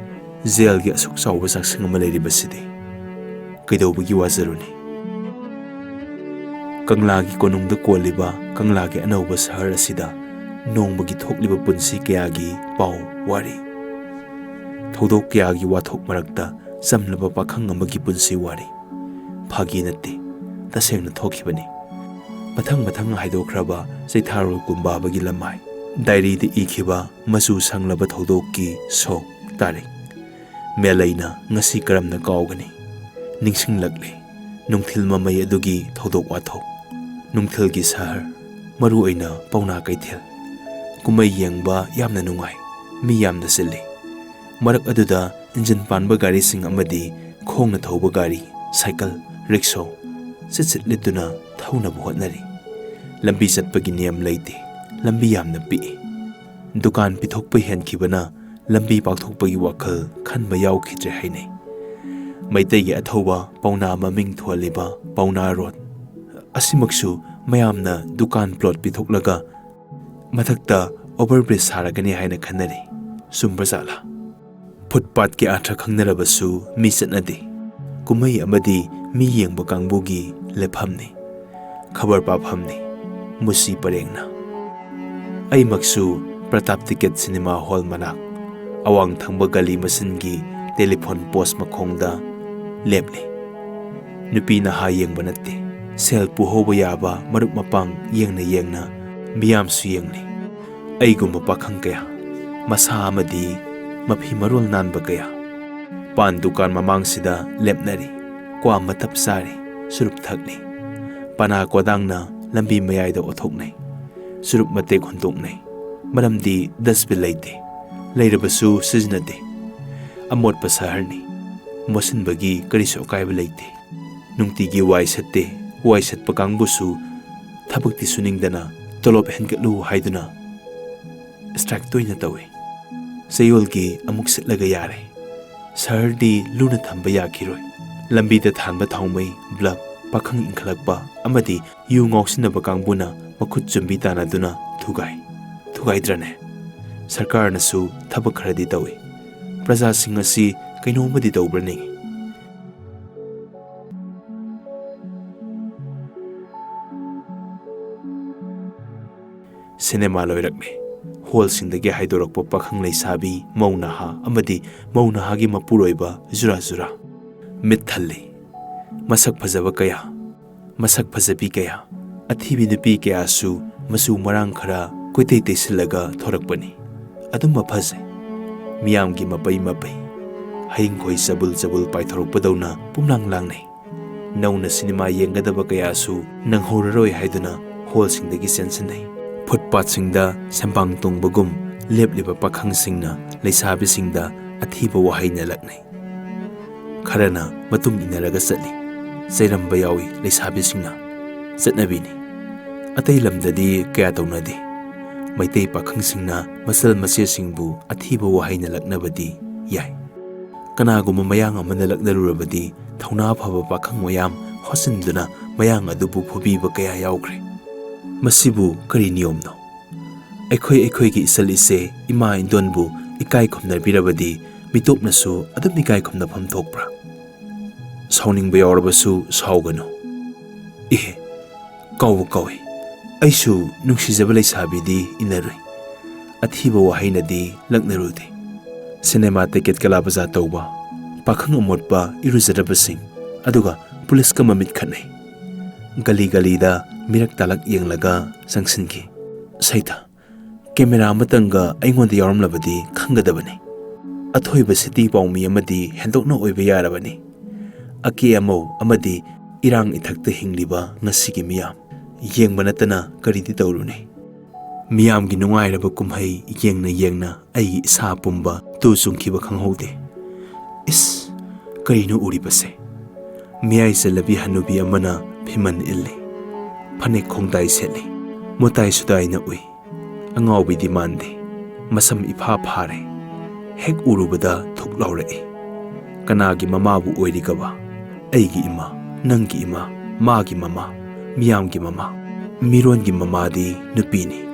ꯖꯦꯜꯒꯤ ꯑꯁꯨꯛ ꯆꯥꯎꯕ ꯆꯥꯛꯁꯪ ꯑꯃ ꯂꯩꯔꯤꯕꯁꯤꯗꯤ꯫ ꯀꯩꯗꯧꯕꯒꯤ ꯋꯥꯖꯔꯨꯅꯤ? ꯀꯪꯂꯥꯒꯤ ꯀꯣꯅꯨꯡꯗ ꯀꯣꯜꯂꯤꯕ ꯀꯪꯂꯥꯒꯤ ꯑꯅꯧꯕ ꯁꯍꯔ ꯑꯁꯤꯗ ꯅꯣꯡꯃꯒꯤ ꯊꯣꯛꯂꯤꯕ ꯄꯨꯟꯁꯤ ꯀꯌꯥꯒꯤ ꯄꯥꯎ ꯋꯥꯔꯤ꯫ ꯊꯧꯗꯣꯛ ꯀꯌꯥꯒꯤ ꯋꯥꯊꯣꯛ ꯃꯔꯛꯇ ꯆꯝꯂꯕ ꯄꯥꯈꯪ ꯑꯃꯒꯤ ꯄꯨꯟꯁꯤ ꯋꯥꯔꯤ꯫ ꯐꯥꯒꯤ ꯅꯠꯇꯦ, ꯇꯁꯦꯡꯅ ꯊꯣꯛꯈꯤꯕꯅꯤ꯫ ꯃꯊꯪ ꯃꯊꯪ ꯍꯥꯏꯗꯣꯛꯈ꯭ꯔꯕ ꯆꯩꯊꯥꯔꯣꯜ ꯀꯨꯝꯕꯥꯕꯒꯤ ꯂꯃꯥꯏ, ꯗꯥꯏꯔꯤꯗ ꯏꯈꯤꯕ ꯃꯆꯨ ꯁꯪꯂꯕ ꯊꯧꯗꯣꯛꯀꯤ ꯁꯣꯛ ꯇꯥꯔꯤꯛ꯫ ꯃꯦꯂꯩꯅ ꯉꯁꯤ ꯀꯔꯝꯅ ꯀꯥꯎꯒꯅꯤ? ꯅꯤꯡꯁꯤꯡꯂꯛꯂꯤ ꯅꯨꯡꯊꯤꯜ ꯃꯃꯩ ꯑꯗꯨꯒꯤ ꯊꯧꯗꯣꯛ ꯋꯥꯊꯣꯛ꯫ ꯅꯨꯡꯊꯤꯜꯒꯤ ꯁꯍꯔ, ꯃꯔꯨ ꯑꯣꯏꯅ ꯄꯥꯎꯅꯥ ꯀꯩꯊꯦꯜ꯫ ꯀꯨꯝꯍꯩ ꯌꯦꯡꯕ ꯌꯥꯝꯅ ꯅꯨꯡꯉꯥꯏ, ꯃꯤ ꯌꯥꯝꯅ ꯆꯤꯜꯂꯤ꯫ ꯃꯔꯛ ꯑꯗꯨꯗ ꯏꯟꯖꯤꯟ ꯄꯥꯟꯕ ꯒꯥꯔꯤꯁꯤꯡ ꯑꯃꯗꯤ ꯈꯣꯡꯅ ꯊꯧꯕ ꯒꯥꯔꯤ, ꯁꯥꯏꯀꯜ, ꯔꯤꯛꯁꯣ ꯁꯤꯠ ꯁꯤꯠ ꯂꯤꯠꯇꯨꯅ ꯊꯧꯅꯕ ꯍꯣꯠꯅꯔꯤ꯫ ꯂꯝꯕꯤ ꯆꯠꯄꯒꯤ ꯅꯤꯌꯝ ꯂꯩꯇꯦ꯫ ꯂꯝꯕꯤ ꯌꯥꯝꯅ ꯄꯤꯛꯏ꯫ ꯗꯨꯀꯥꯟ ꯄꯤꯊꯣꯛꯄ ꯍꯦꯟꯈꯤꯕꯅ ꯂꯝꯕꯤ ꯄꯥꯛꯊꯣꯛꯄꯒꯤ ꯋꯥꯈꯜ ꯈꯟꯕ ꯌꯥꯎꯈꯤꯗ꯭ꯔꯦ ꯍꯥꯏꯅꯩ꯫ ꯃꯩꯇꯩꯒꯤ ꯑꯊꯧꯕ ꯄꯥꯎꯅꯥ ꯃꯃꯤꯡ ꯊꯣꯜꯂꯤꯕ ꯄꯥꯎꯅꯥ ꯔꯣꯗ ꯑꯁꯤꯃꯛꯁꯨ ꯃꯌꯥꯝꯅ ꯗꯨꯀꯥꯟ ꯄ꯭ꯂꯣꯠ ꯄꯤꯊꯣꯛꯂꯒ ꯃꯊꯛꯇ ꯑꯣꯚꯔ ꯕ꯭ꯔꯤꯖ ꯁꯥꯔꯒꯅꯤ ꯍꯥꯏꯅ ꯈꯟꯅꯔꯤ꯫ ꯆꯨꯝꯕ ꯖꯥꯠꯂꯥ? ꯐꯨꯠꯄꯥꯠꯀꯤ ꯑꯥꯔꯊ ꯈꯪꯅꯔꯕꯁꯨ ꯃꯤ ꯆꯠꯅꯗꯦ꯫ ꯀꯨꯝꯍꯩ ꯑꯃꯗꯤ ꯃꯤ ꯌꯦꯡꯕ ꯀꯥꯡꯕꯨꯒꯤ ꯂꯦꯞꯐꯝꯅꯤ, ꯈꯕꯔ ꯄꯥꯐꯝꯅꯤ, ꯃꯨꯁꯤ ꯄꯔꯦꯡꯅ꯫ ꯑꯩꯃꯛꯁꯨ ꯄ꯭ꯔꯇꯥꯞ ꯇꯤꯀꯦꯠ ꯁꯤꯅꯦꯃꯥ ꯍꯣꯜ ꯃꯅꯥꯛ, ꯑꯋꯥꯡ ꯊꯪꯕ ꯒꯂꯤ ꯃꯁꯤꯟꯒꯤ ꯇꯦꯂꯤꯐꯣꯟ ꯄꯣꯁ ꯃꯈꯣꯡꯗ ꯂꯦꯞꯂꯤ꯫ ꯅꯨꯄꯤ ꯅꯍꯥ ꯌꯦꯡꯕ ꯅꯠꯇꯦ, ꯁꯦꯜ ꯄꯨꯍꯧꯕ ꯌꯥꯕ ꯃꯔꯨꯞ ꯃꯄꯥꯡ ꯌꯦꯡꯅ ꯌꯦꯡꯅ ꯃꯤꯌꯥꯝꯁꯨ ꯌꯦꯡꯂꯤ꯫ ꯑꯩꯒꯨꯝꯕ ꯄꯥꯈꯪ ꯀꯌꯥ, ꯃꯁꯥ ꯑꯃꯗꯤ ꯃꯐꯤ ꯃꯔꯣꯜ ꯅꯥꯟꯕ ꯀꯌꯥ꯫ ꯄꯥꯟ ꯗꯨꯀꯥꯟ ꯃꯃꯥꯡꯁꯤꯗ ꯂꯦꯞꯅꯔꯤ꯫ ꯀ꯭ꯋꯥ ꯃꯇꯞ ꯆꯥꯔꯤ, ꯆꯨꯔꯨꯞ ꯊꯛꯂꯤ꯫ ꯄꯅꯥ ꯀꯣꯗꯥꯡꯅ ꯂꯝꯕꯤ ꯃꯌꯥꯏꯗ ꯑꯣꯊꯣꯛꯅꯩ꯫ ꯆꯨꯔꯨꯞ ꯃꯇꯦꯛ ꯍꯨꯟꯗꯣꯛꯅꯩ꯫ ꯃꯔꯝꯗꯤ dustbin ꯂꯩꯇꯦ꯫ ꯂꯩꯔꯕꯁꯨ ꯁꯤꯖꯤꯟꯅꯗꯦ꯫ ꯑꯃꯣꯠꯄ ꯁꯍꯔꯅꯤ꯫ ꯃꯣꯠꯁꯤꯟꯕꯒꯤ ꯀꯔꯤꯁꯨ ꯑꯀꯥꯏꯕ ꯂꯩꯇꯦ꯫ ꯅꯨꯡꯇꯤꯒꯤ ꯋꯥꯏ ꯁꯠꯇꯦ꯫ ꯋꯥꯏ ꯁꯠꯄ ꯀꯥꯡꯕꯨꯁꯨ ꯊꯕꯛꯇꯤ ꯁꯨꯅꯤꯡꯗꯅ ꯇꯣꯂꯣꯞ ꯍꯦꯟꯒꯠꯂꯨ ꯍꯥꯏꯗꯨꯅ strike ꯇꯣꯏꯅ ꯇꯧꯏ꯫ ꯆꯌꯣꯜꯒꯤ ꯑꯃꯨꯛ ꯁꯤꯠꯂꯒ ꯌꯥꯔꯦ꯫ ꯁꯍꯔꯗꯤ ꯂꯨꯅ ꯊꯝꯕ ꯌꯥꯈꯤꯔꯣꯏ꯫ ꯂꯝꯕꯤꯗ ꯊꯥꯟꯕ ꯊꯥꯎꯃꯩ, bulb, ꯄꯥꯈꯪ ꯏꯟꯈꯠꯂꯛꯄ ꯑꯃꯗꯤ ꯌꯨ ꯉꯥꯎꯁꯤꯟꯅꯕ ꯀꯥꯡꯕꯨꯅ ꯃꯈꯨꯠ ꯆꯨꯝꯕꯤ ꯇꯥꯟꯅꯗꯨꯅ ꯊꯨꯒꯥꯏ꯫ ꯊꯨꯒꯥꯏꯗ꯭ꯔꯅꯦ? ꯁꯔꯀꯥꯔꯅꯁꯨ ꯊꯕꯛ ꯈꯔꯗꯤ ꯇꯧꯏ꯫ ꯄ꯭ꯔꯖꯥꯁꯤꯡ ꯑꯁꯤ ꯀꯩꯅꯣꯝꯃꯗꯤ ꯇꯧꯕ꯭ꯔꯅꯤ? ꯁꯤꯅꯦꯃꯥ ꯂꯣꯏꯔꯛꯂꯦ꯫ ꯍꯣꯜꯁꯤꯡꯗꯒꯤ ꯍꯥꯏꯗꯣꯔꯛꯄ ꯄꯥꯈꯪ ꯂꯩꯁꯥꯕꯤ, ꯃꯧ ꯅꯍꯥ ꯑꯃꯗꯤ ꯃꯧ ꯅꯍꯥꯒꯤ ꯃꯄꯨꯔꯣꯏꯕ ꯖꯨꯔꯥ ꯖꯨꯔꯥ꯫ ꯃꯤꯠ ꯊꯜꯂꯤ꯫ ꯃꯁꯛ ꯐꯖꯕ ꯀꯌꯥ, ꯃꯁꯛ ꯐꯖꯕꯤ ꯀꯌꯥ, ꯑꯊꯤꯕꯤ ꯅꯨꯄꯤ ꯀꯌꯥꯁꯨ ꯃꯆꯨ ꯃꯔꯥꯡ ꯈꯔ ꯀꯣꯏꯇꯩ ꯇꯩꯁꯤꯜꯂꯒ ꯊꯣꯔꯛꯄꯅꯤ꯫ ꯑꯗꯨꯝꯕ ꯐꯖꯩ꯫ ꯃꯤꯌꯥꯝꯒꯤ ꯃꯄꯩ ꯃꯄꯩ꯫ ꯍꯌꯤꯡꯈꯣꯏ ꯆꯕꯨꯜ ꯆꯕꯨꯜ ꯄꯥꯏꯊꯣꯔꯛꯄꯗꯧꯅ ꯄꯨꯝꯂꯥꯡ ꯂꯥꯡꯅꯩ꯫ ꯅꯧꯅ ꯁꯤꯅꯦꯃꯥ ꯌꯦꯡꯒꯗꯕ ꯀꯌꯥꯁꯨ ꯅꯪꯍꯧꯔꯔꯣꯏ ꯍꯥꯏꯗꯨꯅ ꯍꯣꯜꯁꯤꯡꯗꯒꯤ ꯆꯦꯟꯁꯤꯟꯅꯩ꯫ ꯐꯨꯠꯄꯥꯠꯁꯤꯡꯗ ꯁꯦꯝꯕꯥꯡ ꯇꯣꯡꯕꯒꯨꯝ ꯂꯦꯞꯂꯤꯕ ꯄꯥꯈꯪꯁꯤꯡꯅ ꯂꯩꯁꯥꯕꯤꯁꯤꯡꯗ ꯑꯊꯤꯕ ꯋꯥꯍꯩꯅ ꯂꯛꯅꯩ꯫ ꯈꯔꯅ ꯃꯇꯨꯡ ꯏꯟꯅꯔꯒ ꯆꯠꯂꯤ꯫ ꯆꯩꯔꯝꯕ ꯌꯥꯎꯏ ꯂꯩꯁꯥꯕꯤꯁꯤꯡꯅ꯫ ꯆꯠꯅꯕꯤꯅꯤ꯫ ꯑꯇꯩ ꯂꯝꯗꯗꯤ ꯀꯌꯥ ꯇꯧꯅꯗꯦ꯫ ꯃꯩꯇꯩ ꯄꯥꯈꯪꯁꯤꯡꯅ ꯃꯆꯜ ꯃꯆꯦꯁꯤꯡꯕꯨ ꯑꯊꯤꯕ ꯋꯥꯍꯩꯅ ꯂꯛꯅꯕꯗꯤ ꯌꯥꯏ꯫ ꯀꯅꯥꯒꯨꯝꯕ ꯃꯌꯥꯡ ꯑꯃꯅ ꯂꯛꯅꯔꯨꯔꯕꯗꯤ ꯊꯧꯅꯥ ꯐꯕ ꯄꯥꯈꯪ ꯃꯌꯥꯝ ꯍꯣꯠꯆꯤꯟꯗꯨꯅ ꯃꯌꯥꯡ ꯑꯗꯨꯕꯨ ꯐꯨꯕꯤꯕ ꯀꯌꯥ ꯌꯥꯎꯈ꯭ꯔꯦ꯫ ꯃꯁꯤꯕꯨ ꯀꯔꯤ ꯅꯤꯌꯣꯝꯅꯣ? ꯑꯩꯈꯣꯏ ꯑꯩꯈꯣꯏꯒꯤ ꯏꯆꯜ ꯏꯆꯦ, ꯏꯃꯥ ꯏꯟꯗꯣꯟꯕꯨ ꯏꯀꯥꯏ ꯈꯨꯝꯅꯕꯤꯔꯕꯗꯤ ꯃꯤꯇꯣꯞꯅꯁꯨ ꯑꯗꯨꯝ ꯏꯀꯥꯏ ꯈꯨꯝꯅꯐꯝ ꯊꯣꯛꯄ꯭ꯔꯥ? ꯁꯥꯎꯅꯤꯡꯕ ꯌꯥꯎꯔꯕꯁꯨ ꯁꯥꯎꯒꯅꯨ꯫ ꯏꯍꯦ, ꯀꯥꯎꯕꯨ ꯀꯥꯎꯏ꯫ ꯑꯩꯁꯨ ꯅꯨꯡꯁꯤꯖꯕ ꯂꯩꯁꯥꯕꯤꯗꯤ ꯏꯟꯅꯔꯨꯏ꯫ ꯑꯊꯤꯕ ꯋꯥꯍꯩꯅꯗꯤ ꯂꯛꯅꯔꯨꯗꯦ꯫ ꯁꯤꯅꯦꯃꯥ ꯇꯤꯀꯦꯠ ꯀꯂꯥ ꯕꯖꯥꯔ ꯇꯧꯕ, ꯄꯥꯈꯪ ꯑꯃꯣꯠꯄ ꯏꯔꯨꯖꯔꯕꯁꯤꯡ, ꯑꯗꯨꯒ ꯄꯨꯂꯤꯁꯀ ꯃꯃꯤꯠ ꯈꯠꯅꯩ꯫ ꯒꯂꯤ ꯒꯂꯤꯗ ꯃꯤꯔꯛ ꯇꯥꯂꯛ ꯌꯦꯡꯂꯒ ꯆꯪꯁꯤꯟꯈꯤ꯫ "ꯁꯩꯇ, ꯀꯦꯃꯦꯔꯥ ꯑꯃꯇꯪꯒ ꯑꯩꯉꯣꯟꯗ ꯌꯥꯎꯔꯝꯂꯕꯗꯤ ꯈꯪꯒꯗꯕꯅꯤ꯫ ꯑꯊꯣꯏꯕ ꯁꯤꯇꯤ ꯄꯥꯎꯃꯤ ꯑꯃꯗꯤ ꯍꯦꯟꯗꯣꯛꯅ ꯑꯣꯏꯕ ꯌꯥꯔꯕꯅꯤ꯫ ꯑꯀꯦ ꯑꯃꯧ ꯑꯃꯗꯤ ꯏꯔꯥꯡ ꯏꯊꯛꯇ ꯍꯤꯡꯂꯤꯕ ꯉꯁꯤꯒꯤ ꯃꯤꯌꯥꯝ, ꯌꯦꯡꯕ ꯅꯠꯇꯅ ꯀꯔꯤꯗꯤ ꯇꯧꯔꯨꯅꯤ? ꯃꯤꯌꯥꯝꯒꯤ ꯅꯨꯡꯉꯥꯏꯔꯕ ꯀꯨꯝꯍꯩ ꯌꯦꯡꯅ ꯌꯦꯡꯅ ꯑꯩꯒꯤ ꯏꯁꯥ ꯄꯨꯝꯕ ꯇꯨ ꯆꯨꯡꯈꯤꯕ ꯈꯪꯍꯧꯗꯦ꯫ ꯏꯁ, ꯀꯔꯤꯅꯣ ꯎꯔꯤꯕꯁꯦ? ꯃꯤꯌꯥꯏ ꯆꯜꯂꯕꯤ ꯍꯅꯨꯕꯤ ꯑꯃꯅ ꯐꯤꯃꯟ ꯏꯜꯂꯤ, ꯐꯅꯦꯛ ꯈꯣꯡꯗꯥꯏ ꯁꯦꯠꯂꯤ, ꯃꯨꯇꯥꯏ ꯁꯨꯗꯥꯏꯅ ꯎꯏ꯫ ꯑꯉꯥꯎꯕꯤꯗꯤ ꯃꯥꯟꯗꯦ, ꯃꯁꯝ ꯏꯐꯥ ꯐꯥꯔꯦ꯫ ꯍꯦꯛ ꯎꯔꯨꯕꯗ ꯊꯨꯛ ꯂꯥꯎꯔꯛꯏ꯫ ꯀꯅꯥꯒꯤ ꯃꯃꯥꯕꯨ ꯑꯣꯏꯔꯤꯒꯕ? ꯑꯩꯒꯤ ꯏꯃꯥ, ꯅꯪꯒꯤ ꯏꯃꯥ, ꯃꯥꯒꯤ ꯃꯃꯥ, ꯃꯤꯌꯥꯝꯒꯤ ꯃꯃꯥ꯫ ꯃꯤꯔꯣꯟꯒꯤ ꯃꯃꯥꯗꯤ ꯅꯨꯄꯤꯅꯤ꯫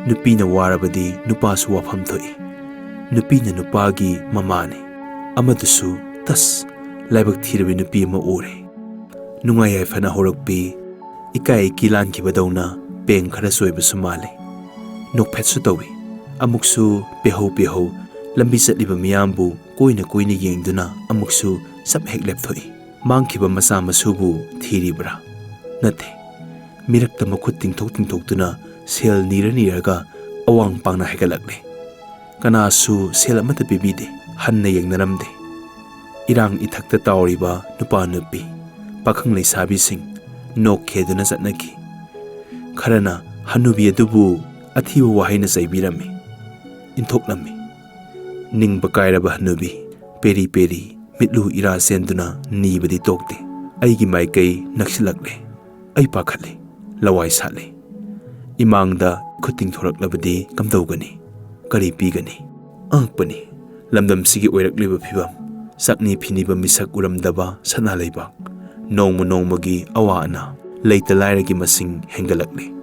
ꯅꯨꯄꯤꯅ ꯋꯥꯔꯕꯗꯤ ꯅꯨꯄꯥꯁꯨ ꯋꯥꯐꯝ ꯊꯣꯛꯏ꯫ ꯅꯨꯄꯤꯅ ꯅꯨꯄꯥꯒꯤ ꯃꯃꯥꯅꯤ꯫ ꯑꯃꯗꯨꯁꯨ ꯇꯁ, ꯂꯥꯏꯕꯛ ꯊꯤꯔꯕꯤ ꯅꯨꯄꯤ ꯑꯃ ꯎꯔꯦ꯫ ꯅꯨꯡꯉꯥꯏ ꯌꯥꯏꯐꯅ ꯍꯧꯔꯛꯄꯤ, ꯏꯀꯥꯏ ꯏꯀꯤ ꯂꯥꯟꯈꯤꯕꯗꯧꯅ ꯄꯦꯡ ꯈꯔ ꯆꯣꯏꯕꯁꯨ ꯃꯥꯜꯂꯤ꯫ ꯅꯣꯛꯐꯦꯠꯁꯨ ꯇꯧꯏ꯫ ꯑꯃꯨꯛꯁꯨ ꯄꯦꯍꯧ ꯄꯦꯍꯧ ꯂꯝꯕꯤ ꯆꯠꯂꯤꯕ ꯃꯤꯌꯥꯝꯕꯨ ꯀꯣꯏꯅ ꯀꯣꯏꯅ ꯌꯦꯡꯗꯨꯅ ꯑꯃꯨꯛꯁꯨ ꯆꯞ ꯍꯦꯛ ꯂꯦꯞꯊꯣꯛꯏ꯫ ꯃꯥꯡꯈꯤꯕ ꯃꯆꯥ ꯃꯁꯨꯕꯨ ꯊꯤꯔꯤꯕ꯭ꯔꯥ? ꯅꯠꯇꯦ꯫ ꯃꯤꯔꯛꯇ ꯃꯈꯨꯠ ꯇꯤꯡꯊꯣꯛ ꯇꯤꯡꯊꯣꯛꯇꯨꯅ ꯁꯦꯜ ꯅꯤꯔ ꯅꯤꯔꯒ ꯑꯋꯥꯡ ꯄꯥꯡꯅ ꯍꯥꯏꯒꯠꯂꯛꯂꯦ꯫ ꯀꯅꯥꯁꯨ ꯁꯦꯜ ꯑꯃꯠꯇ ꯄꯤꯕꯤꯗꯦ꯫ ꯍꯟꯅ ꯌꯦꯡꯅꯔꯝꯗꯦ꯫ ꯏꯔꯥꯡ ꯏꯊꯛꯇ ꯇꯥꯎꯔꯤꯕ ꯅꯨꯄꯥ ꯅꯨꯄꯤ, ꯄꯥꯈꯪ ꯂꯩꯁꯥꯕꯤꯁꯤꯡ ꯅꯣꯛ ꯈꯦꯗꯨꯅ ꯆꯠꯅꯈꯤ꯫ ꯈꯔꯅ ꯍꯅꯨꯕꯤ ꯑꯗꯨꯕꯨ ꯑꯊꯤꯕ ꯋꯥꯍꯩꯅ ꯆꯩꯕꯤꯔꯝꯃꯤ, ꯏꯟꯊꯣꯛꯂꯝꯃꯤ꯫ ꯅꯤꯡꯕ ꯀꯥꯏꯔꯕ ꯍꯅꯨꯕꯤ ꯄꯦꯔꯤ ꯄꯦꯔꯤ ꯃꯤꯠꯂꯨ ꯏꯔꯥ ꯆꯦꯟꯗꯨꯅ ꯅꯤꯕꯗꯤ ꯇꯣꯛꯇꯦ꯫ ꯑꯩꯒꯤ ꯃꯥꯏꯀꯩ ꯅꯛꯁꯤꯜꯂꯛꯂꯦ꯫ ꯑꯩ ꯄꯥꯈꯠꯂꯤ, ꯂꯋꯥꯏ ꯁꯥꯠꯂꯤ꯫ ꯏꯃꯥꯡꯗ ꯈꯨꯠ ꯇꯤꯡꯊꯣꯔꯛꯂꯕꯗꯤ ꯀꯝꯗꯧꯒꯅꯤ? ꯀꯔꯤ ꯄꯤꯒꯅꯤ? ꯑꯉꯛꯄꯅꯤ꯫ ꯂꯝꯗꯝꯁꯤꯒꯤ ꯑꯣꯏꯔꯛꯂꯤꯕ ꯐꯤꯕꯝ, ꯆꯥꯛꯅꯤ ꯐꯤꯅꯤꯕ ꯃꯤꯁꯛ ꯎꯔꯝꯗꯕ ꯁꯅꯥ ꯂꯩꯕꯥꯛ, ꯅꯣꯡꯃ ꯅꯣꯡꯃꯒꯤ ꯑꯋꯥ ꯑꯅꯥ, ꯂꯩꯇ ꯂꯥꯏꯔꯒꯤ ꯃꯁꯤꯡ ꯍꯦꯟꯒꯠꯂꯛꯂꯤ꯫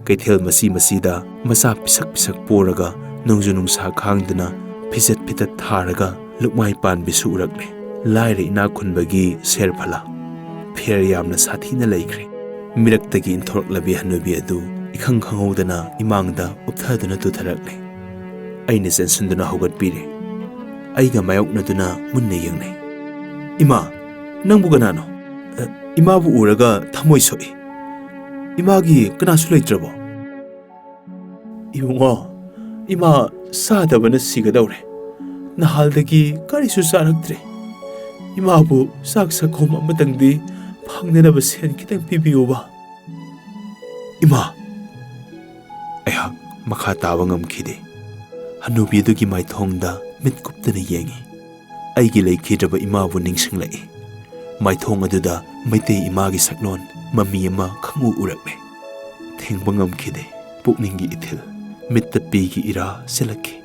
ꯀꯩꯊꯦꯜ ꯃꯆꯤ ꯃꯆꯤꯗ ꯃꯆꯥ ꯄꯤꯁꯛ ꯄꯤꯁꯛ ꯄꯣꯔꯒ ꯅꯣꯡꯖꯨ ꯅꯨꯡꯁꯥ ꯈꯥꯡꯗꯨꯅ ꯐꯤꯖꯦꯠ ꯐꯤꯇꯠ ꯊꯥꯔꯒ ꯂꯨꯛꯃꯥꯏ ꯄꯥꯟꯕꯤꯁꯨ ꯎꯔꯛꯂꯦ꯫ ꯂꯥꯏꯔ ꯏꯅꯥꯛ ꯈꯨꯟꯕꯒꯤ ꯁꯦꯔꯐꯂꯥ, ꯐꯦꯔ ꯌꯥꯝꯅ ꯁꯥꯊꯤꯅ ꯂꯩꯈ꯭ꯔꯦ꯫ ꯃꯤꯔꯛꯇꯒꯤ ꯏꯟꯊꯣꯔꯛꯂꯕꯤ ꯍꯅꯨꯕꯤ ꯑꯗꯨ ꯏꯈꯪ ꯈꯪꯍꯧꯗꯅ ꯏꯃꯥꯡꯗ ꯎꯞꯊꯗꯨꯅ ꯇꯨꯊꯔꯛꯂꯦ꯫ ꯑꯩꯅ ꯆꯦꯟꯁꯤꯟꯗꯨꯅ ꯍꯧꯒꯠꯄꯤꯔꯦ꯫ ꯑꯩꯒ ꯃꯥꯌꯣꯛꯅꯗꯨꯅ ꯃꯨꯟꯅ ꯌꯦꯡꯅꯩ꯫ "ꯏꯃꯥ, ꯅꯪꯕꯨ ꯀꯅꯥꯅꯣ? ꯑ, ꯏꯃꯥꯕꯨ ꯎꯔꯒ ꯊꯃꯣꯏ ꯁꯣꯛꯏ꯫ ꯏꯃꯥꯒꯤ ꯀꯅꯥꯁꯨ ꯂꯩꯇ꯭ꯔꯕꯣ?" "ꯏꯕꯨꯡꯉꯣ, ꯏꯃꯥ ꯆꯥꯗꯕꯅ ꯁꯤꯒꯗꯧꯔꯦ꯫ ꯅꯍꯥꯜꯗꯒꯤ ꯀꯔꯤꯁꯨ ꯆꯥꯔꯛꯇ꯭ꯔꯦ꯫ ꯏꯃꯥꯕꯨ ꯆꯥꯛ ꯁꯛꯈꯣꯝ ꯑꯃꯇꯪꯗꯤ ꯐꯪꯅꯅꯕ ꯁꯦꯟ ꯈꯤꯇꯪ ꯄꯤꯕꯤꯌꯨꯕ꯫" "ꯏꯃꯥ!" ꯑꯩꯍꯥꯛ ꯃꯈꯥ ꯇꯥꯕ ꯉꯝꯈꯤꯗꯦ꯫ ꯍꯅꯨꯕꯤꯗꯨꯒꯤ ꯃꯥꯏꯊꯣꯡꯗ ꯃꯤꯠ ꯀꯨꯞꯇꯅ ꯌꯦꯡꯉꯤ꯫ ꯑꯩꯒꯤ ꯂꯩꯈꯤꯗ꯭ꯔꯕ ꯏꯃꯥꯕꯨ ꯅꯤꯡꯁꯤꯡꯂꯛꯏ꯫ ꯃꯥꯏꯊꯣꯡ ꯑꯗꯨꯗ ꯃꯩꯇꯩ ꯏꯃꯥꯒꯤ ꯁꯛꯂꯣꯟ ꯃꯃꯤ ꯑꯃ ꯈꯪꯎ ꯎꯔꯛꯂꯦ꯫ ꯊꯤꯡꯕ ꯉꯝꯈꯤꯗꯦ ꯄꯨꯛꯅꯤꯡꯒꯤ ꯏꯊꯤꯜ꯫ ꯃꯤꯠꯇ ꯄꯤꯒꯤ ꯏꯔꯥ ꯆꯦꯜꯂꯛꯈꯤ꯫